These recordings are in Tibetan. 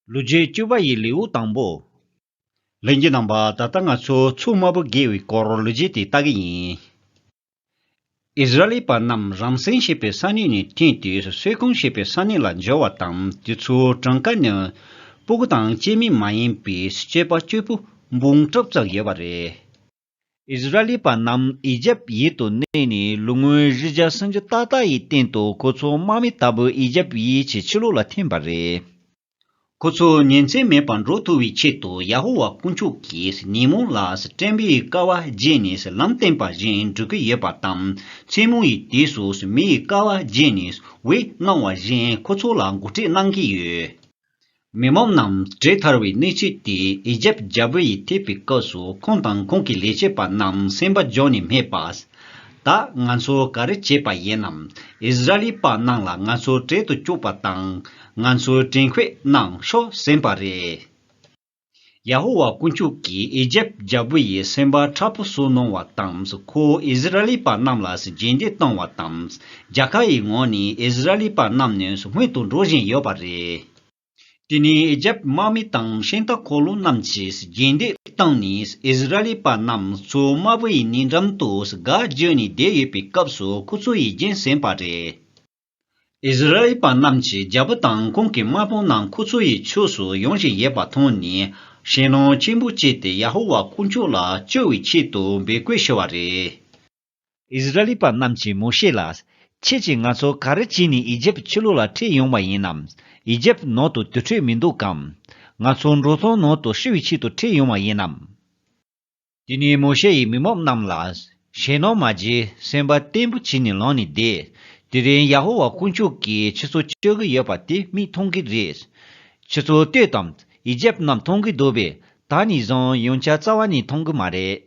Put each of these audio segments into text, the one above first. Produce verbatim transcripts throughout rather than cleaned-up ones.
ལོ་རྒྱུས་བཅུ་པ་ཡི་ལེའུ་དང་པོ། ལྷན་རྒྱས་རྣམ་པ། ད་ལྟ་ང་ཚོ་མཚོ་དམར་པོ་བརྒལ་བའི་སྐོར་ལོ་རྒྱུས་དེ་ལྟ་གི་ཡིན། ཨིསི་ར་ཨེལ་པ་རྣམས་རམ་སེ་ཞེས་པའི་ས་གནས་ནས་ཐོན་ཏེ་སོས་ཀོང་ཞེས་པའི་ས་གནས་ལ་འབྱོར་བ་དང་། དེ་ཚོའི་གྲངས་ཀ་ནི་སྤུ་གུ་དང་སྐྱེས་དམན་མ་ཡིན་པའི་སྐྱེས་པ་སྐྱེས་བུ་འབུམ་གྲངས་ཙམ་ཡོད་པ་རེད། ཨིསི་ར་ཨེལ་པ་རྣམས་ཨི་ཇེབ་ཡུལ་དུ་གནས་ནས་ལོ་ངོ་བཞི་བརྒྱ་སུམ་ཅུ་ཏག་ཏག་ཡི་སྟེང་དུ་ཁོ་ཚོ་དམག་མི་ལྟ་བུ་ཨི་ཇེབ་ཡུལ་གྱི་ཕྱི་ལོགས་ལ་ཐོན་པ་རེད། ཁོ་ཚོ་ཉིན་མཚན་མེད་པར་འགྲོ་ཐུབ་པའི་ཆེད་དུ་ཡ་ཧོ་ཝཱ་དཀོན་མཆོག་གིས་ཉིན་མོ་ལ་སྤྲིན་པའི་ཀ་བ་བརྒྱུད་ནས་ལམ་བསྟན་པ་བཞིན་འགྲོ་གི་ཡོད་པ་དང་། མཚན་མོ་ཡི་དུས་སུ་མེ་ཡི་ཀ་བ་བརྒྱུད་ནས་འོད་སྣང་བ་བཞིན་ཁོ་ཚོ་ལ་འགོ་ཁྲིད་གནང་གི་ཡོད། མི་མང་རྣམས་བྲེལ་ཐར་བའི་གནས་ཚུལ་དེ་ཨི་ཇེབ་རྒྱལ་པོ་ཡིས་ཐོས་པའི་སྐབས་སུ་ཁོང་དང་ཁོང་གི་ལས་བྱེད་པ་རྣམས་སེམས་པ་འཇོག་ནས་སྨྲས་པ། ད་ང་ཚོ་ག་རེ་བྱེད་པ་ཡིན་ནམ། ཨིསི་ར་ཨེལ་པ་རྣམས་ལ་ང་ཚོ་བྲེལ་དུ་བཅུག་པ་དང་། ང་ཚོའི་དྲན་སྐུལ་གནང་ཤོག་ཟེར་བ་རེད། ཡ་ཧོ་ཝཱ་དཀོན་མཆོག་གིས་ཨི་ཇེབ་རྒྱལ་པོ་ཡི་སེམས་པ་མཁྲེགས་པོ་བཟོས་གནང་བ་དང་། ཁོས་ཨིསི་ར་ཨེལ་པ་རྣམས་ལ་རྗེས་འདེད་བཏང་བ་དང་། རྒྱལ་ཁ་ཡི་ངང་ནས་ཨིསི་ར་ཨེལ་པ་རྣམས་ནི་སྔོན་དུ་འགྲོ་བཞིན་ཡོད་པ་རེད། དེ་ནས་ཨི་ཇེབ་དམག་མི་དང་ཤིང་རྟ་འཁོར་ལོ་རྣམས་ཀྱིས་རྗེས་འདེད་བཏང་ནས་ཨིསི་ར་ཨེལ་པ་རྣམས་མཚོ་དམར་པོ་ཡི་ནུས་འགྲམ་དུ་སྒར་བརྒྱུད་ནས་བསྡད་ཡོད་པའི་སྐབས་སུ་ཁོ་ཚོ་ཡིས་རྒྱུན་ཟིན་པ་རེད། ཨིསི་ར་ཨེལ་པ་རྣམས་ཀྱི་རྒྱལ་པོ་དང་ཁོང་གི་དམག་དཔོན་རྣམས་ཁོ་ཚོ་ཡི་ཕྱོགས་སུ་ཡོང་བཞིན་ཡོད་པ་མཐོང་ནས་ཞེད་སྣང་ཆེན་པོ་སྐྱེས་ཏེ་ཡ་ཧོ་ཝཱ་དཀོན་མཆོག་ལ་སྐྱོབ་པའི་ཆེད་དུ་འབོད་སྐུལ་ཞུ་བ་རེད། ཨིསི་ར་ཨེལ་པ་རྣམས་ཀྱིས་མོ་ཤེ་ལ། ཁྱེད་ཀྱིས་ང་ཚོ་ག་རེ་བྱས་ནས་ཨི་ཇེབ་ཕྱི་ལོགས་ལ་ཁྲིད་ཡོང་བ་ཡིན་ནམ། ཨི་ཇེབ་ནང་དུ་དུར་ཁྲོད་མི་འདུག་གམ། ང་ཚོ་འབྲོག་ཐང་ནང་དུ་ཤི་བའི་ཆེད་དུ་ཁྲིད་ཡོང་བ་ཡིན་ནམ། དེ་ནས་མོ་ཤེ་ཡིས་མི་མང་རྣམས་ལ། ཞེད་སྣང་མ་བྱེད། སེམས་པ་བརྟན་པོ་བྱས་ནས་ལངས་ནས་བསྡད། དེ་རིང་ཡ་ཧོ་ཝཱ་དཀོན་མཆོག་གིས་ཁྱེད་ཚོ་སྐྱོབ་ཀྱི་ཡོད་པ་དེ་མིག་མཐོང་གི་རེད། ཁྱེད་ཚོ་ལྟོས་དང་། ཨི་ཇེབ་རྣམས་མཐོང་གི་འདུག་པས། ད་ནས་བཟུང་ཡང་བསྐྱར་རྩ་བ་ནས་མཐོང་གི་མ་རེད།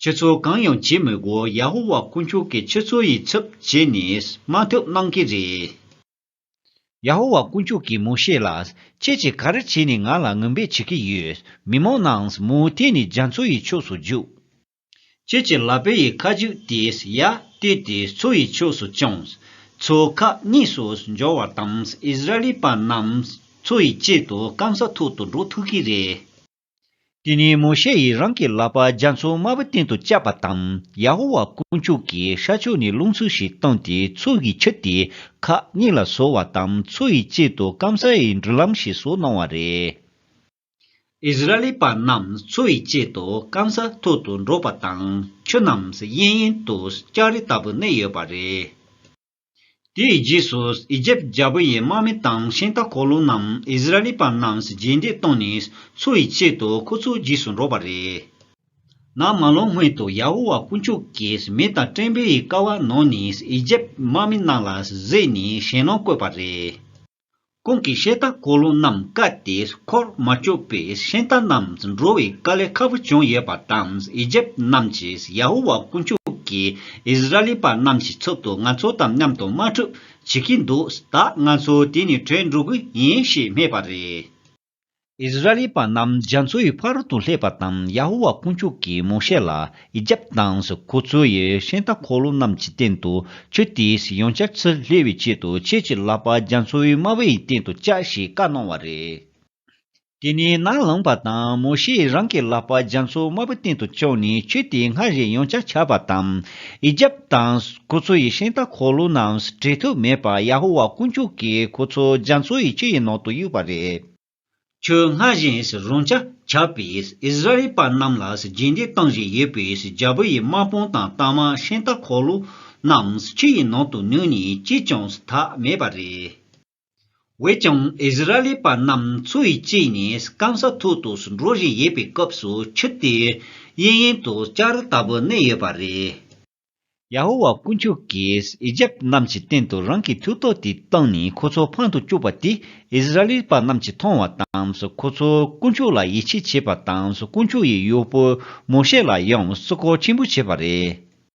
ཁྱེད་ཚོ་གང་ཡང་བྱེད་མི་དགོས། ཡ་ཧོ་ཝཱ་དཀོན་མཆོག་གིས་ཁྱེད་ཚོ་ཡི་ཚབ་བྱས་ནས་དམག་འཐབ་གནང་གི་རེད། ཡ་ཧོ་ཝཱ་དཀོན་མཆོག་གིས་མོ་ཤེ་ལ། ཁྱེད་ཀྱིས་ག་རེ་བྱས་ནས་ང་ལ་ངན་འབོད་བྱེད་ཀྱི་ཡོད། མི་མང་རྣམས་མུ་མཐུད་ནས་རྒྱ་མཚོ་ཡི་ཕྱོགས་སུ་རྒྱུགས། ཁྱེད་ཀྱི་ལག་པའི་ཁ་མཇུག་དེ་ཡར་བཏོད་དེ་མཚོ་ཡི་ཕྱོགས་སུ་བརྐྱངས། མཚོ་ཁག་གཉིས་སུ་འབྱོར་བ་དང་ཨིསི་ར་ཨེལ་པ་རྣམས་མཚོ་ཡི་དཀྱིལ་དུ་སྐམ་ས་ཐོག་ཏུ་འགྲོ་ཐུབ་ཀྱི་རེད། དེ་ནས་མོ་ཤེ་ཡིས་རང་གི་ལག་པ་རྒྱ་མཚོ་དམར་པོའི་སྟེང་དུ་བཀྱགས་པ་དང་། ཡ་ཧོ་ཝཱ་དཀོན་མཆོག་གིས་ཤར་ཕྱོགས་ནས་རླུང་འཚུབ་ཞིག་བཏང་སྟེ་མཚོ་ཡི་ཆུ་དེ་ཁག་གཉིས་ལ་ཟུག་པ་དང་། མཚོ་ཡི་དཀྱིལ་དུ་སྐམ་སའི་འགྲུལ་ལམ་ཞིག་བཟོ་གནང་བ་རེད། ཨིསི་ར་ཨེལ་པ་རྣམས་མཚོ་ཡི་དཀྱིལ་དུ་སྐམ་ས་ཐོག་ཏུ་འགྲོ་བ་དང་། ཆུ་རྣམས་གཡས་གཡོན་དུ་ལྕགས་རི་ལྟ་བུ་གནས་ཡོད་པ་རེད། དེའི་རྗེས་སུ་ཨི་ཇེབ་རྒྱལ་པོ་ཡི་དམག་མི་དང་ཤིང་རྟ་འཁོར་ལོ་རྣམས་ཨིསི་ར་ཨེལ་པ་རྣམས་རྗེས་འདེད་བཏང་ནས་མཚོ་ཡི་དཀྱིལ་དུ་ཁོ་ཚོའི་རྗེས་སུ་འགྲོ་བ་རེད། ནམ་མ་ལངས་སྔོན་དུ་ཡ་ཧོ་ཝཱ་དཀོན་མཆོག་གིས་མེ་དང་སྤྲིན་པའི་ཀ་བ་ནང་ནས་ཨི་ཇེབ་དམག་མི་རྣམས་ལ་གཟིགས་ནས་ཞེད་སྣང་བཀོད་པ་རེད། ཁོང་གིས་ཤིང་རྟ་འཁོར་ལོ་རྣམས་བཀལ་ཏེ་འཁོར་མ་བཅུག་པས་ཤིང་རྟ་རྣམས་འགྲོ་བའི་དཀའ་ལས་ཁག་པོ་བྱུང་ཡོད་པ་དང་། ཨི་ཇེབ་རྣམས་ཀྱིས་ཡ་ཧོ་ཝཱ་དཀོན་མཆོག་གིས་ཨིསི་ར་ཨེལ་པ་རྣམས་ཀྱི་ཚབ་ཏུ་ང་ཚོ་དང་མཉམ་དུ་དམག་འཁྲུག་བྱེད་ཀྱིན་འདུག་ད་ང་ཚོ་དེ་ནས་བྲོས་འགྲོ་གི་ཡིན་ཞེས་སྨྲས་པ་རེད། ཨིསི་ར་ཨེལ་པ་རྣམས་རྒྱ་མཚོ་ཡི་ཕ་རོལ་ཏུ་སླེབས་པ་དང་། ཡ་ཧོ་ཝཱ་དཀོན་མཆོག་གིས་མོ་ཤེ་ལ། ཨི་ཇེབ་དང་ཁོ་ཚོ་ཡི་ཤིང་རྟ་འཁོར་ལོ་རྣམས་ཀྱི་སྟེང་དུ་ཆུ་དེས་ཡང་བསྐྱར་ཚུར་སླེབས་པའི་ཆེད་དུ། ཁྱེད་ཀྱི་ལག་པ་རྒྱ་མཚོའི་དམར་པོའི་སྟེང་དུ་བཀྱགས་ཞེས་བཀའ་གནང་བ་རེད། དེ་ནས་ནམ་ལངས་པ་དང་། མོ་ཤེ་ཡིས་རང་གི་ལག་པ་རྒྱ་མཚོ་དམར་པོའི་སྟེང་དུ་བཀྱགས་ནས་ཆུ་དེ་སྔར་བཞིན་ཡང་བསྐྱར་ཆགས་པ་དང་། ཨི་ཇེབ་དང་ཁོ་ཚོ་ཡི་ཤིང་རྟ་འཁོར་ལོ་རྣམས་བྲོས་ཐབས་མེད་པར་ཡ་ཧོ་ཝཱ་དཀོན་མཆོག་གིས་ཁོ་ཚོ་རྒྱ་མཚོ་ཡི་ཆུ་ཡི་ནང་དུ་གཡུགས་པ་རེད། ཆུ་སྔར་བཞིན་རང་འཇགས་ཆགས་པས། ཨིསི་ར་ཨེལ་པ་རྣམས་ལ་རྗེས་འདེད་གཏོང་བཞིན་ཡོད་པའི་རྒྱལ་པོ་ཡི་དམག་དཔུང་དང་རྟ་དམག་ཤིང་རྟ་འཁོར་ལོ་རྣམས་ཆུ་ཡི་ནང་དུ་ནུབ་ནས་ཅིས་ཀྱང་ཐར་མེད་པ་རེད། འོན་ཀྱང་ཨིསི་ར་ཨེལ་པ་རྣམས་མཚོ་ཡི་དཀྱིལ་ནས་སྐམ་ས་ཐོག་ཏུ་འགྲོ་བཞིན་ཡོད་པའི་སྐབས་སུ། ཆུ་དེ་གཡས་གཡོན་དུ་ལྕགས་རི་ལྟ་བུ་གནས་ཡོད་པ་རེད། ཡ་ཧོ་ཝཱ་དཀོན་མཆོག་གིས་ཨི་ཇེབ་རྣམས་ཀྱི་སྟེང་དུ་རང་གི་མཐུ་སྟོབས་དེ་བཏང་ནས་ཁོ་ཚོ་ཕམ་དུ་བཅུག་པ་དེ་ཨིསི་ར་ཨེལ་པ་རྣམས་ཀྱིས་མཐོང་བ་དང་། ཁོ་ཚོས་དཀོན་མཆོག་ལ་ཡིད་ཆེས་བྱས་པ་དང་། དཀོན་མཆོག་ཡི་གཡོག་པོ་མོ་ཤེ་ལ་ཡང་བརྩི་བཀུར་ཆེན་པོ་བྱས་པ་རེད།